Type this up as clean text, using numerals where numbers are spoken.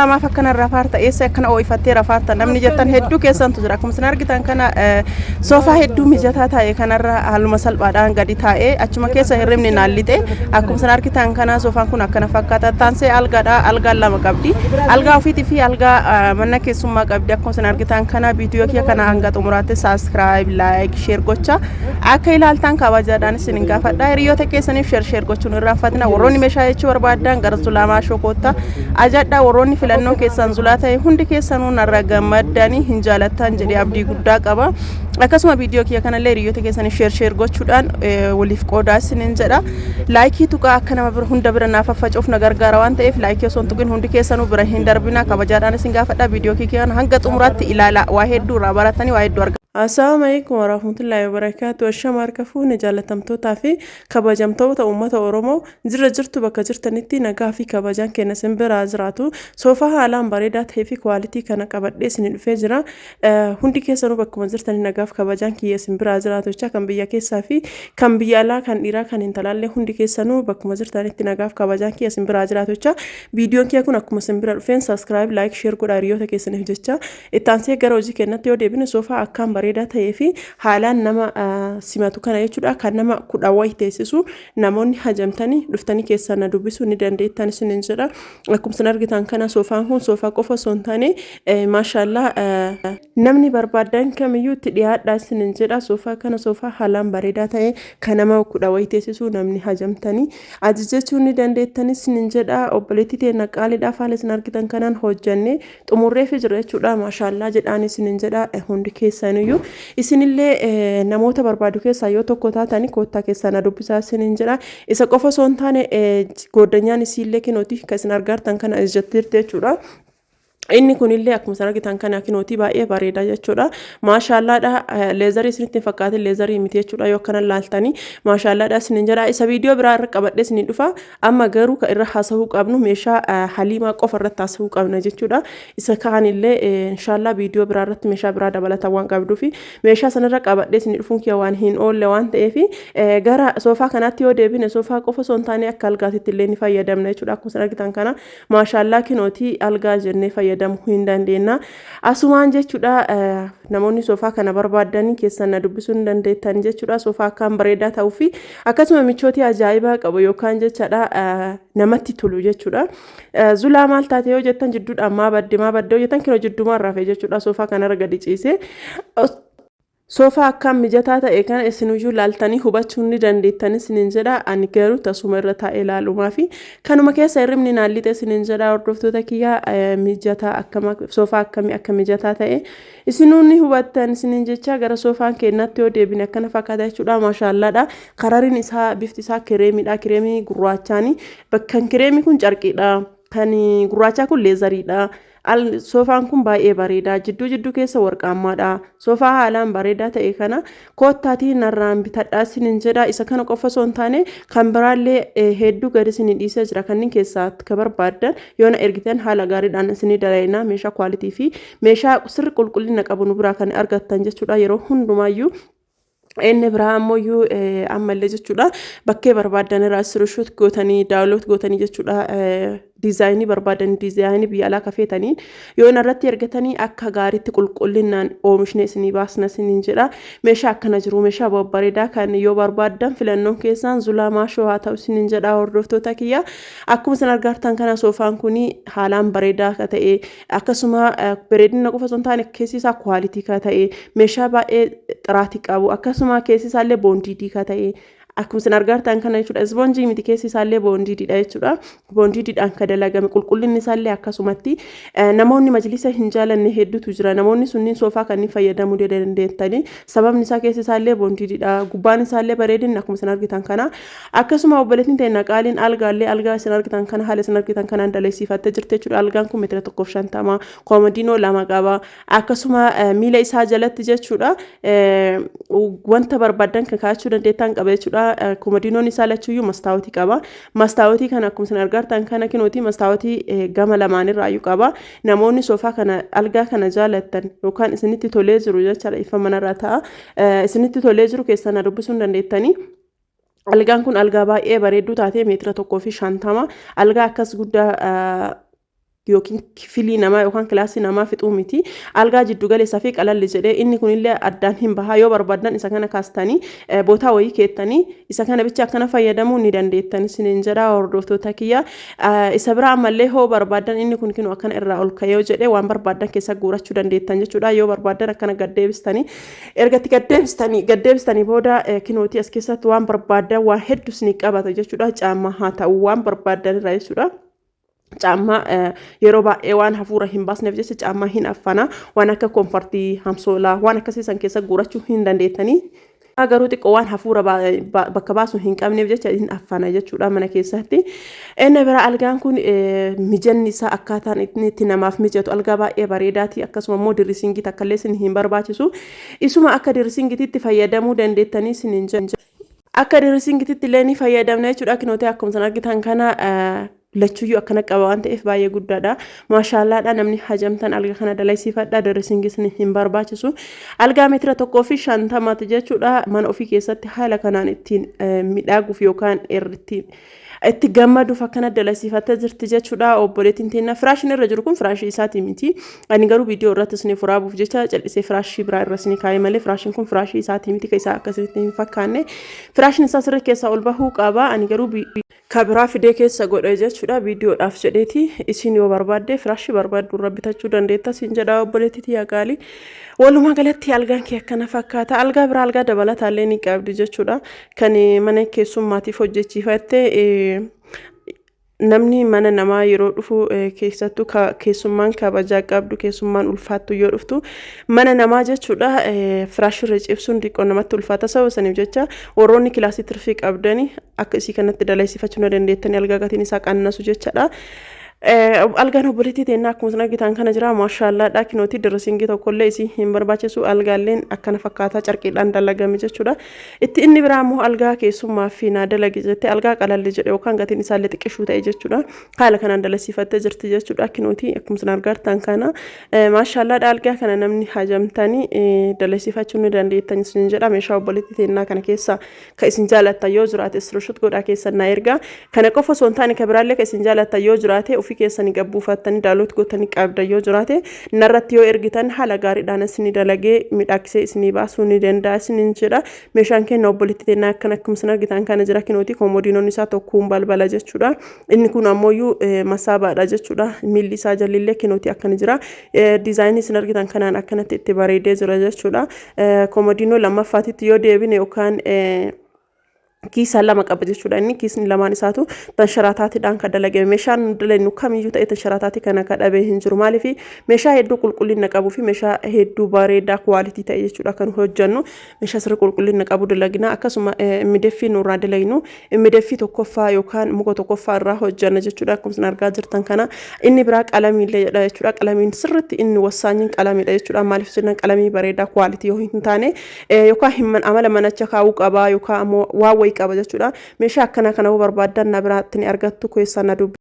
Zulaa maaf akkana rafaarta, eessa akkana oo'ifattee rafaarta namni jettan hedduu keessantu jira. Akkuma isin argitan kana soofaa hedduu mijataa ta'e kanarra haaluma salphaadhaan gadi taa'ee achuma keessa hirribni naan lixe. Akkuma isin argitan kana soofaan kun akkana fakkaata. Taansee algaadha. Algaan lama qabdi. Algaa ofiitii fi algaa mana keessummaa qabdi. Akkuma isin argitan kana viidiyoo kiyya kana hanga xumuraatti subscribe, like, share gocha akka ilaaltan kabajaadhaan isin hin gaafadha. Hiriyoota keessaniif share share gochuun irraanfatina. Warroonni meeshaa jechuu barbaadan gara Zulaa Maashoo koottaa ajadha. Warroonni filannoo keessan Zulaa ta'e hundi keessanuu narra gammaddanii hin jaalattan jedhee abdii guddaa qaba. Akkasuma viidiyoo kiyya kanallee hiriyoota keessaniif share share gochuudhaan waliif qoodaa isiniin jedha. Like tuqaa, akka nama bira hunda bira naaf faffaca'uuf na gargaara waan ta'eef like osoo hin tuqin hundi keessanuu bira hin darbina, kabajaadhaan isin gaafadha. Viidiyoo kiyya kana hanga xumuraatti ilaala, waa hedduu irraa baratanii waa hedduu argatu. Assalaamu alaikum warahmatullahi wabarakatuh. Ashama harka fuune, jaalatamtootaa fi kabajamtoota uummata Oromoo, jirra jirtu? Bakka jirtanitti nagaa fi kabajaan keenya isin biraa jiraatu. Soofaa haalaan bareedaa ta'ee fi quality kana qabadhee isin dhufee jira. Hundi keessanuu bakkuma jirtanii nagaaf kabajaan kiyya isin biraa jiraatu jecha, kan biyya keessaa fi kan biyya alaa, kan dhiiraa kan intalaallee, hundi keessanuu bakkuma jirtanitti nagaaf kabajaan kiyya isin biraa jiraatu jecha, viidiyoon kiyya kun akkuma isin bira dhufeen subscribe, like, share godhaa hiriyoota keessaniif jecha. Itti aansee gara hojii keenyatti yoo deebine, soofaa akkaan bareedaa ta'ee fi haalaan nama simatu kana jechuudha, kan nama 10 wayi teessisu, namoonni hajamtanii dhuftanii keessaa na dubbisuu ni dandeettan isiniin jedha. Akkuma isin argitan kana soofaan kun soofaa qofa osoo hin taane, maashaallaa, namni barbaadan kamiyyuu itti dhiyaadhaa isiniin jedha. Soofaa kana, soofaa haalaan bareedaa ta'e kan nama 10 wayi teessisu, namni hajamtanii ajajachuu ni dandeettan isiniin jedha. Obboleettii teenya qaaliidhaaf haala isin argitan kanaan hojjannee xumurreefi jira jechuudha. Maashaallaa jedhaan isiniin jedha hundi keessaniyyuu. Isinillee namoota barbaadu keessaa yoo tokko taatani koottaa keessaa na dubbisaa isiniin jedha. Isa qofa osoo hin taane, gooddanyaan isiillee kinooti kan isin argaartan kana ajajatteerti jechuudha. Inni kunillee akkuma isin argitan kana kinootii baay'ee bareeda jechuudha. Maashaallaadha, leather isinitti hin fakkaatin, leather miti jechuudha yoo akkana laaltanii. Maashaallaadha isinin jedha. Isa viidiyoo biraa irra qabadhee isinii dhufa. Amma garuu kan irra haasa'uu qabnu meeshaa Haliimaa qofa irratti haasa'uu qabna jechuudha. Isa kaanillee inshaallaa viidiyoo biraa irratti meeshaa biraa dabalatan waan qabduufi meeshaa sanarra qabadhee isinii dhufuun kiyya waan hin oolle waan ta'eef, gara soofaa kanaatti yoo deebine, soofaa qofa osoo hin taane akka algaatitti illee ni fayyadamna jechuudha. Akkuma isin argitan kana maashaallaa kinootii algaa jennee fayyadamuu hin dandeenya. Asumaan jechuudha, namoonni soofaa kana barbaadanii keessan na dubbisuu hin dandeettan jechuudha. Soofaa akkaan bareedaa ta'uu fi akkasuma michootii ajaa'ibaa qabu yookaan jechaadha namatti tolu jechuudha. Zulaa maal taate yoo jettan, jidduudhaan maa badde, maa badde yoo jettan, kinoo jidduumaan rafee jechuudha soofaa kanarra gadi ciisee. Soofaa akkaan mijataa ta'e kana isinuyyuu laaltanii hubachuu ni dandeettan isiniin jedha. Ani garuu tasuma irra taa'ee ilaalumaa fi kanuma keessa hirribni naan lixe isiniin jedha. Hordoftoota kiyyaa, mijataa akkama, soofaa akkamii akka mijataa ta'e isinuu ni hubattan isiniin jecha. Gara soofaan keenyatti yoo deebine akkana fakkaata jechuudha. Maashaallaadha. Karariin isaa, bifti isaa kireemiidha. Kireemii gurraachaani. Bakkan kireemii kun carqiidha. Kan gurraachaa kun leatheriidha. Soofaan kun baay'ee bareeda. Jidduu jidduu keessa warqaammaadha. Soofaa haalaan bareedaa ta'e kana koottaatii narraan bitadhaa isiniin jedha. Isa kana qofa osoo hin taane kan biraallee hedduu gadi isinii dhiisee jira. Kanneen keessaa akka barbaaddan yoo na ergitan haala gaariidhaan isinii dalaynaa. Meeshaa quality fi meeshaa sirri qulqullina qabu nu biraa kan argattan jechuudha yeroo hundumaayyuu. Inni biraa ammoo ammallee jechuudha, bakkee barbaadan irraa screenshot gootanii, download gootanii jechuudha, design barbaadan, design biyya alaa kafeetaniin yoo irratti ergatanii akka gaariitti qulqullinaan oomishne isinii baasna isiniin jedha. Meeshaa akkana jiru, meeshaa babbareedaa kan yoo barbaaddan filannoon keessaan Zulaa Maashoo haa ta'u isiniin jedha. Hordoftoota kiyya, akkuma isin argartan kana soofaan kun haalaan bareedaa akka ta'e, akkasuma bareedina qofa osoo hin taane keessi isaa quality ka ta'e, meeshaa baay'ee xiraatii qabu, akkasuma keessi isaallee bonded ka ta'e akkuma isin argartan kana jechuudha. Ispoonjii miti, keessi isaallee bondediidha jechuudha. Bondediidhaan kan dalagame, qulqullinni isaallee akkasumatti. Namoonni majlisa hin jaalanne hedduutu jira. Namoonni sunniin soofaa kanneen fayyadamuu dandeettanii, sababni isaa keessi isaallee bondediidha. Gubbaan isaallee bareedinni akkuma isin argitan kana. Akkasuma obboleettiin ta'e qaaliin algaallee algaa isin argitan kana haala isin argitan kanaan daleessifattee jirti jechuudha. Algaan kun meetira 1.50, koomodiinoo lama qaba. Akkasuma miila isaa jalatti jechuudha wanta barbaadan kan kaa'achuu dandeettan qaba jechuudha. Koomodiinoon isaa lachuyyuu mastaawotii qaba. Mastaawotii kana akkuma isin argartan kana kinooti mastaawotii gama lamaanirraayyuu qaba. Namoonni soofaa kana, algaa kana jaalattan yookaan isinitti tolee jiru jechaadha, ifa manarraa ta'a. Isinitti tolee jiru keessan na dubbisuu hin dandeettanii. Algaan kun algaa baay'ee bareedduu taatee meetira 1.50, algaa akkas guddaa. Yookiin kifilii namaa yookaan kilaasii namaa fixuu miti. Algaa jiddu galeessaa fi qalalli jedhee inni kunillee addaan hin bahaa. Yoo barbaadan isa kana kaastanii bootaa wayii keettanii isa kana bicha akkana fayyadamuu ni dandeettan isiniin jedha, hordoftoota kiyya. Isa biraa ammallee hoo barbaadan inni kun kinu akkana irraa ol ka'ee jedhee waan barbaadan keessa guurachuu dandeettan jechuudha. Yoo barbaadan akkana gaddeebistanii, ergatti gaddeebistanii booda kinootii as keessatti waan barbaadan waan hedduu isinii qabata jechuudha. Caammaa haa ta'u, waan barbaadan irraa jechuudha. Caammaa yeroo baay'ee waan hafuura hin baasneef jecha caammaa hin affana. Waan akka comfortii, hamsoolaa, waan akkasii san keessa guurachuu hin dandeettanii. Garuu xiqqoo waan hafuura bakka baasu hin qabneef jecha hin affana jechuudha mana keessatti. Inni bira algaan kun mijanni isaa, akkaataan inni itti namaaf mijatu, algaa baay'ee bareedaati. Akkasuma immoo dressingii takkallee isin hin barbaachisu. Isuma akka dressingiitti fayyadamuu dandeettanii isin hin jedhu. Akka dressingiitti illee ni fayyadamna jechuudha. Kinootee akkuma isin argitan kana lachuyyuu akkana qaba waan ta'eef baay'ee guddaadha. Maashaallaadha, namni hajamtan algaa kana dalaysiifadha. Dressingis hin barbaachisu. Algaa meetira 1.50ti jechuudha. Mana ofii keessatti haala kanaan ittiin midhaaguuf yookaan irratti itti gammaduuf akkana dalaysiifattee jirti jechuudha. Obboleettiin teenya firaashiin irra jiru kun firaashii isaatii miti. Ani garuu viidiyoo irratti isin furaabuuf jecha callisee firaashii biraa irra isin kaa'e malee firaashiin kun firaashii isaatii miti. Kan isaa akkasitti hin fakkaanne firaashiin isaa sirrii keessaa ol bahuu qaba. Ani garuu kabiraa fidee keessa godhe jechuudha viidiyoodhaaf jedheeti. Isin yoo barbaadde firaashii barbaaddu irra bitachuu dandeetta siin jedha, obboleettii tiyya gaalii. Walumaa galatti algaan kee akkana fakkaata. Algaa biraa, algaa dabalataallee ni qabdi jechuudha. Kan mana keessummaatiif hojjechiifatte. Namni mana namaa yeroo dhufu, keessattuu keessummaan kabajaa qabdu, keessummaan ulfaattu yoo dhuftu mana namaa jechuudha, firaashirra cibsuun xiqqoo namatti ulfaata. Sababa saniif jecha warroonni kilaasii tirfii qabdani akka isii kanatti dalaysiifachuu na dandeettanii, algaa gatiin isaa qannasu jechaadha. Algaan obboleettii teennaa akkuma isin argitan kana jira. Maashaallaadha, kinooti dressingii tokkollee isii hin barbaachisu. Algaalleen akkana fakkaataa carqiidhaan dalagame jechuudha. Itti inni biraa immoo algaa keessummaa fi naa dalage jettee algaa qalalli jedhe yookaan gatiin isaallee xiqqishuu ta'e jechuudha. Haala kanaan dalasiifattee jirti jechuudha. Kinooti akkuma isin argartan kana maashaallaadha. Algaa kana namni hajamtanii dalasiifachuu ni dandeettan isin jedha. Meeshaa obboleettii teennaa kana keessa ka isin jaalattan yoo jiraate screenshot godhaa keessan naa ergaa. Kana qofa osoo hin taane ka biraallee ka isin jaalattan yoo jiraate, ofii keessanii gabbuufattanii download gootanii qabdan yoo jiraate, narratti yoo ergitan haala gaariidhaan isinii dalagee miidhagsee isinii baasuu ni danda'a isiniin jedha. Meeshaan keenya obboleettii teennaa akkana akkuma isin argitan kana jira. Kinooti koomodiinoon isaa tokkuun balbala jechuudha. Inni kun ammoo masaabaadha jechuudha. Miilli isaa jalillee kinooti akkana jira. Designii isin argitan kanaan akkanatti itti bareedee jira jechuudha. Koomodiinoo lammaffaatitti yoo deebine yookaan kiisaa lama qaba jechuudha. Inni kiisni lamaan isaatu tansharataatiidhaan kan dalagame. Meeshaan nu dalagnu kamiyyuu ta'e tansharataatii kana kan dhabee hin jiru. Maaliif? Meeshaa hedduu qulqullina qabuu fi meeshaa hedduu bareedaa quality ta'e jechuudha kan hojjannu. Meeshaa sirrii qulqullina qabu dalagna. Akkasuma MDF nurraa dalagnu MDF tokkoffaa yookaan muka tokkoffaa irraa hojjanna jechuudha. Akkuma isin argaa jirtan kana inni biraa qalamiillee jedha jechuudha. Qalamiin sirriitti inni wassaanyiin qalamiidha jechuudha. Maaliif jennaan, qalamii bareedaa quality yoo hin taane yookaan amala manacha kaa'uu qaba yookaan ammoo waa wayii qaba jechuudha. Meeshaa akkanaa kana yoo barbaaddan na biraatti ni argattu, keessaa na dubbi.